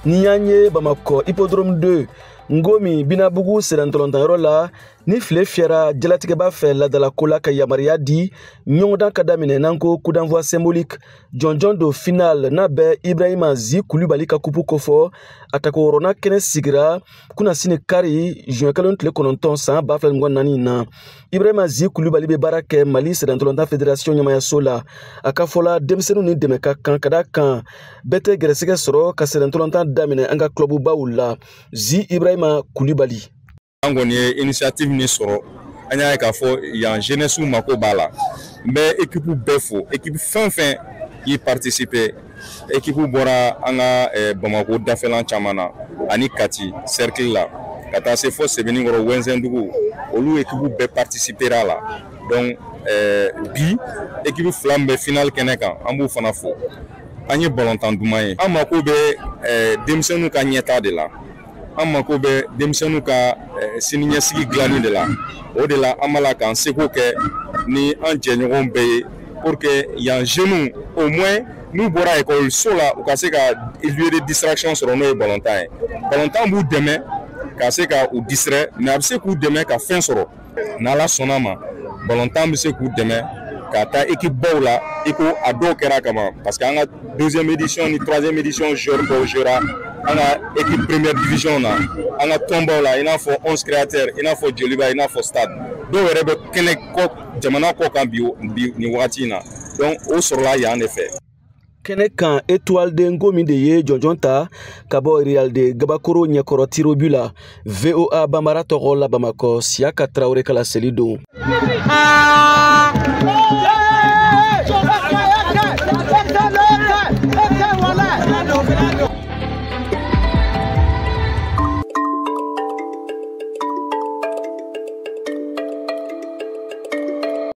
Ni y'an ye Bamakɔ Hippodrome 2 Ngomi Binabugu sennantolatan la, ni file fiyɛra jalatigɛba fɛ ladalako la ka yamaruya di ɲɔgɔndan ka daminɛ n'an ko coup d'envoi symbolique jɔnjɔn don final n'a bɛ Ibrahima Zi Kulubali ka kupu kofɔ. A tako wɔɔrɔnan kɛnɛ sigira kunasini kari juin kalo tile 9 san 2024 na. Ibrahima Zi Kulubali bɛ baara kɛ Mali sennantolatan fédération ɲɛmayaso la. A ka fɔ la, denmisɛnninw ni dɛmɛ ka kan ka da kan bɛɛ tɛ gɛrɛsɛgɛ sɔrɔ ka sennantolatan daminɛ an ka club-baw la. Zi Ibrahima Kulubali. An kɔni ye initiative min sɔrɔ, an y'a ye k'a fɔ yan jeunesse mako b'a la. N bɛ équipe bɛɛ fo, équipe fɛn fɛn y'i participer. Équipe bɔra an ka Bamako dafɛlan caman na ani Kati cercle la ka taa se fo Sebenikɔrɔ, Wɛnzɛndugu, olu équipe bɛɛ participer a la. Donc bi équipe fila min bɛ final kɛnɛ kan, an b'u fana fo. An ye balontan duman ye. An mako bɛ denmisɛnninw ka ɲɛtaa de la, an mako bɛ denmisɛnninw ka siniɲɛsigi dilanni de la. O de la an b'a la k'an seko kɛ ni an jɛɲɔgɔnw bɛɛ ye pour que yan jeunes, au moins n'u bɔra école la, u ka se ka lieu de distraction sɔrɔ, n'o ye balontan ye. Balontan b'u dɛmɛ ka se ka u distraire, mais a bɛ se k'u dɛmɛ ka fɛn sɔrɔ. N'Ala sɔnna ma, balontan bɛ se k'u dɛmɛ ka taa équipe baw la, i ko a dɔw kɛra kaban, parce que an ka deuxième édition ni troisième édition joueur dɔw jouera an ka équipe première division na, an ka tɔnbaw la, i n'a fɔ 11 créateurs, i n'a fɔ Joliba, i n'a fɔ Stade. Dɔw yɛrɛ bɛ kɛnɛ kɔ jamana kɔ kan bi bi nin wagati in na. Donc o sɔrɔla yan de fɛ. Kɛnɛ kan, Étoile de Ngomi de ye jɔnjɔn ta ka bɔ Real de Gabakoro ɲɛkɔrɔ tirs au but la. VOA Bambara tɔgɔ la, Bamakɔ, Siyaka Tarawele ka laseli don.